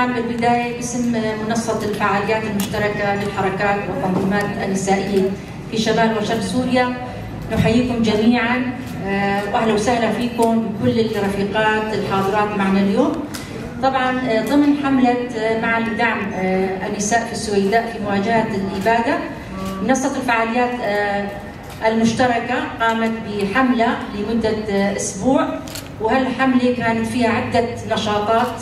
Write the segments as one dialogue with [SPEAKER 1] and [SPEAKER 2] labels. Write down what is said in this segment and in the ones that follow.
[SPEAKER 1] طبعا بالبداية باسم منصة الفعاليات المشتركة للحركات والتنظيمات النسائية في شمال وشرق سوريا نحييكم جميعا، واهلا وسهلا فيكم بكل الرفيقات الحاضرات معنا اليوم. طبعا ضمن حملة مع لدعم النساء في السويداء في مواجهة الإبادة، منصة الفعاليات المشتركة قامت بحملة لمدة أسبوع، وهالحملة كانت فيها عدة نشاطات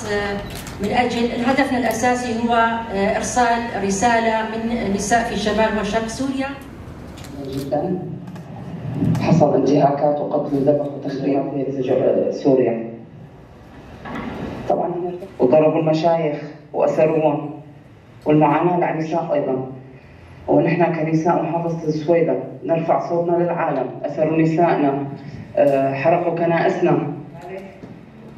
[SPEAKER 1] من أجل هدفنا الأساسي هو إرسال رسالة من نساء في شمال وشرق سوريا.
[SPEAKER 2] جدا حصل انتهاكات وقتل وذبح وتخريب في سوريا طبعا، وضربوا المشايخ وأسروهم، والمعاناة للنساء أيضا. ونحن كنساء محافظة السويداء نرفع صوتنا للعالم، أسروا نسائنا، حرقوا كنائسنا،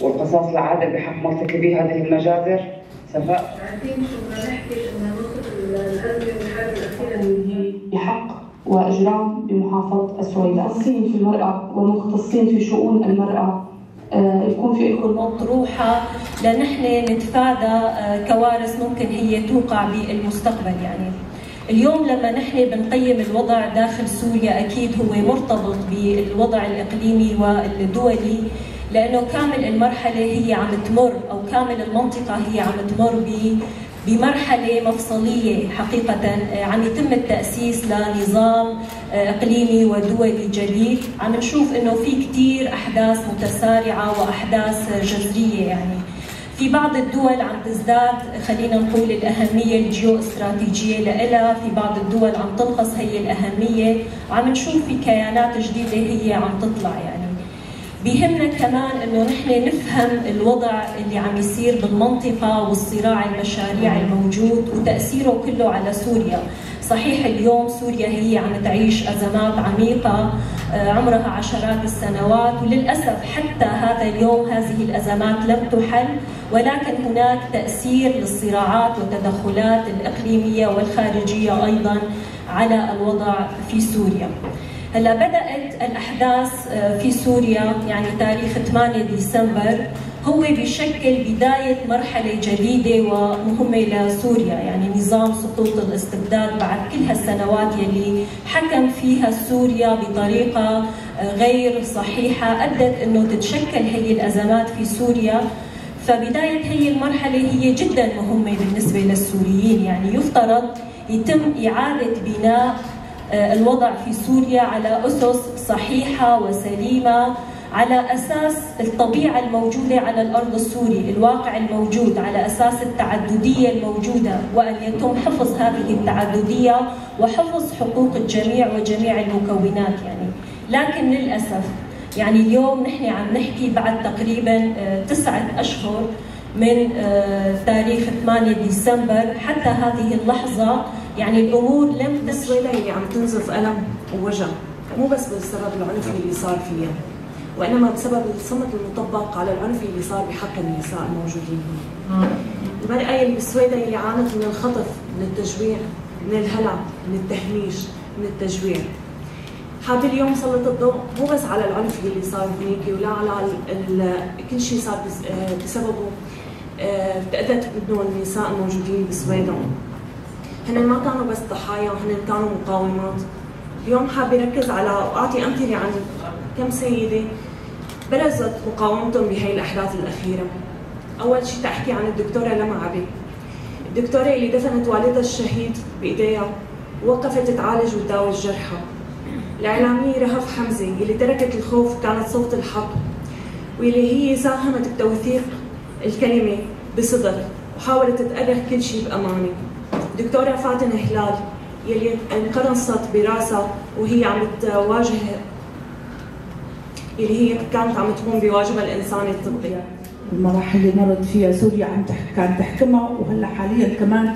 [SPEAKER 2] والقصاص العادل بحق مرتكبي هذه المجازر. سفاء
[SPEAKER 3] عارفين شو بدنا نحكي، انه نوصف الازمة والحرب الاخيرة
[SPEAKER 4] اللي بحق واجرام بمحافظة السويداء. المختصين في المراة والمختصين في شؤون المراة يكون في لكم
[SPEAKER 5] مطروحة لنحن نتفادى كوارث ممكن هي توقع بالمستقبل. يعني اليوم لما نحن بنقيم الوضع داخل سوريا اكيد هو مرتبط بالوضع الاقليمي والدولي، لانه كامل المرحلة هي عم تمر، او كامل المنطقة هي عم تمر بمرحلة مفصلية حقيقة. عم يتم التاسيس لنظام اقليمي ودولي جديد، عم نشوف انه في كثير احداث متسارعة واحداث جذرية. يعني في بعض الدول عم تزداد خلينا نقول الأهمية الجيو استراتيجية لإلها، في بعض الدول عم تنقص هي الأهمية، وعم نشوف في كيانات جديدة هي عم تطلع. يعني بيهمنا كمان انه نحن نفهم الوضع اللي عم يصير بالمنطقة والصراع المشاريع الموجود وتأثيره كله على سوريا. صحيح اليوم سوريا هي عم تعيش أزمات عميقة عمرها عشرات السنوات، وللأسف حتى هذا اليوم هذه الأزمات لم تحل، ولكن هناك تأثير للصراعات والتدخلات الإقليمية والخارجية أيضا على الوضع في سوريا. هلا بدأت الأحداث في سوريا يعني تاريخ 8 ديسمبر هو بشكل بداية مرحلة جديدة ومهمة لسوريا. يعني نظام سقوط الاستبداد بعد كل هالسنوات يلي حكم فيها سوريا بطريقة غير صحيحة أدت أنه تتشكل هي الأزمات في سوريا. فبداية هي المرحلة هي جدا مهمة بالنسبة للسوريين، يعني يفترض يتم إعادة بناء الوضع في سوريا على أسس صحيحة وسليمة، على أساس الطبيعة الموجودة على الأرض السوري، الواقع الموجود، على أساس التعددية الموجودة، وأن يتم حفظ هذه التعددية وحفظ حقوق الجميع وجميع المكونات. يعني لكن للأسف يعني اليوم نحن عم نحكي بعد تقريبا 9 أشهر من تاريخ 8 ديسمبر حتى هذه اللحظة يعني الأمور لم
[SPEAKER 3] السويداء اللي عم تنزف ألم ووجع، مو بس بسبب العنف اللي صار فيها، وإنما بسبب الصمت المطبق على العنف اللي صار بحق النساء الموجودين هون. المرأة اللي بالسويداء اللي عانت من الخطف، من التجويع، من الهلع، من التهميش، من التجويع. حابة اليوم سلط الضوء مو بس على العنف اللي صار هنيك، ولا على كل شيء صار بسببه تأذت منه النساء الموجودين بالسويداء. هن ما كانوا بس ضحايا، هن كانوا مقاومات. اليوم حابة ركز على واعطي امثلة عن كم سيده برزت مقاومتهم بهي الاحداث الاخيرة. اول شيء تحكي عن الدكتورة لما عبي، الدكتورة اللي دفنت والدها الشهيد بايديها ووقفت تعالج وتداوي الجرحى. الاعلامية رهف حمزة اللي تركت الخوف كانت صوت الحق، واللي هي ساهمت بتوثيق الكلمة بصدق وحاولت تأرخ كل شيء بامانه. دكتورة فاتن هلال يلي انقرصت براسها وهي عم تواجه، اللي هي كانت عم تقوم بواجبها الانساني الطبي.
[SPEAKER 6] المراحل اللي مرت فيها سوريا عم كانت تحكمها، وهلا حاليا كمان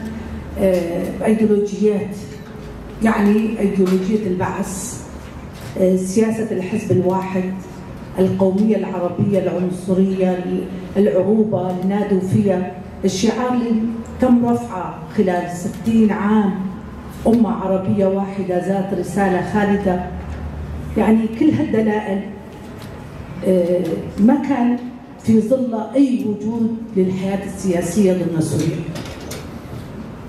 [SPEAKER 6] بايديولوجيات، يعني ايديولوجية البعث، سياسة الحزب الواحد، القومية العربية العنصرية، العروبة اللي نادوا فيها، الشعار اللي تم رفعه خلال 60 عام، أمة عربية واحدة ذات رسالة خالدة. يعني كل هالدلائل ما كان في ظل أي وجود للحياة السياسية ضمن سوريا.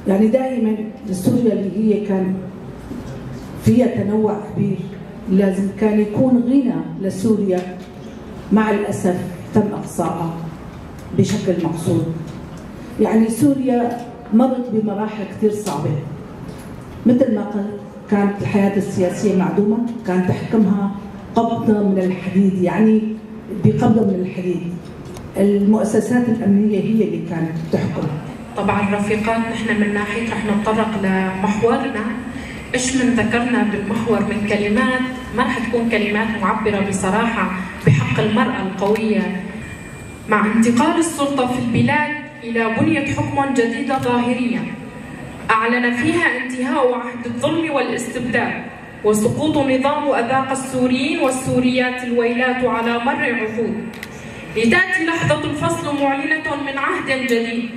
[SPEAKER 6] يعني دائما سوريا اللي هي كان فيها تنوع كبير، لازم كان يكون غنى لسوريا، مع الأسف تم إقصائها بشكل مقصود. يعني سوريا مرت بمراحل كثير صعبة، مثل ما قلت كانت الحياة السياسية معدومة، كانت تحكمها قبضة من الحديد، يعني بقبضة من الحديد. المؤسسات الأمنية هي اللي كانت تحكم.
[SPEAKER 7] طبعا رفيقات، نحن من ناحية رح نتطرق لمحورنا. ايش من ذكرنا بالمحور من كلمات ما رح تكون كلمات معبرة بصراحة بحق المرأة القوية. مع انتقال السلطة في البلاد إلى بنية حكم جديدة ظاهريا أعلن فيها انتهاء عهد الظلم والاستبداد وسقوط نظام أذاق السوريين والسوريات الويلات على مر عقود، لتأتي لحظة الفصل معلنة من عهد جديد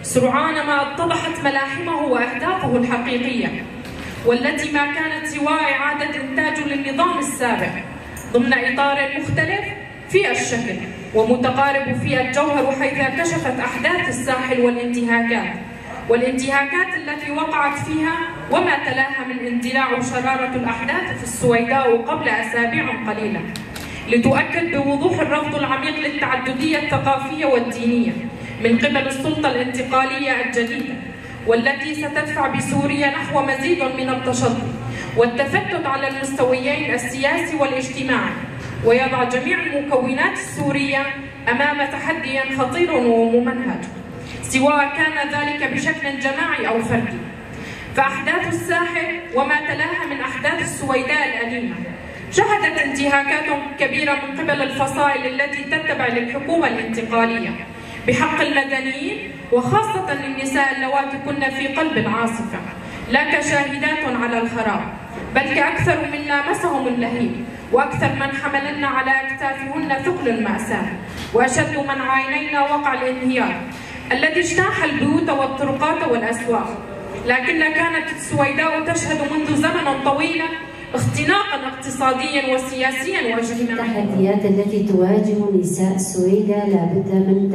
[SPEAKER 7] سرعان ما اتضحت ملاحمه وأهدافه الحقيقية، والتي ما كانت سوى إعادة إنتاج للنظام السابق ضمن إطار مختلف في الشكل ومتقارب في الجوهر، حيث كشفت أحداث الساحل والانتهاكات التي وقعت فيها وما تلاها من اندلاع شرارة الأحداث في السويداء قبل أسابيع قليلة، لتؤكد بوضوح الرفض العميق للتعددية الثقافية والدينية من قبل السلطة الانتقالية الجديدة، والتي ستدفع بسوريا نحو مزيد من التشظي والتفتت على المستويين السياسي والاجتماعي، ويضع جميع المكونات السورية أمام تحدي خطير وممنهج، سواء كان ذلك بشكل جماعي أو فردي. فأحداث الساحل وما تلاها من أحداث السويداء الأليمة شهدت انتهاكات كبيرة من قبل الفصائل التي تتبع للحكومة الانتقالية بحق المدنيين، وخاصة للنساء اللواتي كن في قلب العاصفة، لا كشاهدات على الخراب، بل كأكثر من لامسهم اللهيب، وأكثر من حملن على أكتافهن ثقل المأساة، وأشد من عاينينا وقع الانهيار الذي اجتاح البيوت والطرقات والأسواق. لكن كانت السويداء تشهد منذ زمن طويل اختناقا اقتصاديا وسياسيا واجتماعيا.
[SPEAKER 8] التحديات التي تواجه نساء السويداء لابد من